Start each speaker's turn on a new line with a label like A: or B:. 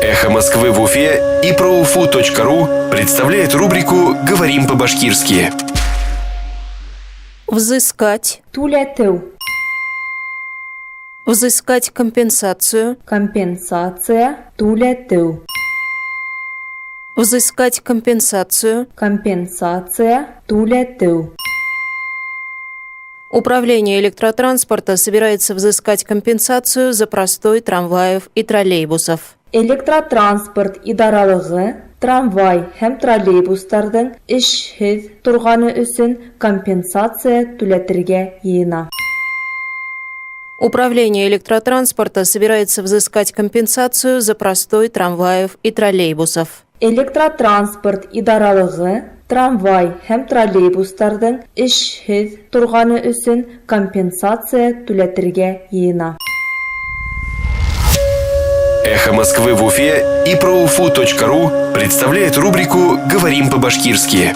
A: Эхо Москвы в Уфе и проуфу.ру представляет рубрику «Говорим по-башкирски».
B: Взыскать.
C: Түләтеү.
B: Взыскать компенсацию.
C: Компенсация. Түләтеү.
B: Взыскать компенсацию.
C: Компенсация. Түләтеү.
B: Управление электротранспорта собирается взыскать компенсацию за простой трамваев и троллейбусов.
C: Электротранспорт идаралығы трамвай һәм троллейбустарҙың эшһеҙ торғаны өсөн компенсация түләтергә йыйына.
B: Управление электротранспорта собирается взыскать компенсацию за простой трамваев и троллейбусов.
C: Электротранспорт идаралығы трамвай һәм троллейбустарҙың эшһеҙ торғаны өсөн компенсация түләтергә йыйына.
A: Эхо Москвы в Уфе и проуфу.ру представляет рубрику «Говорим по-башкирски».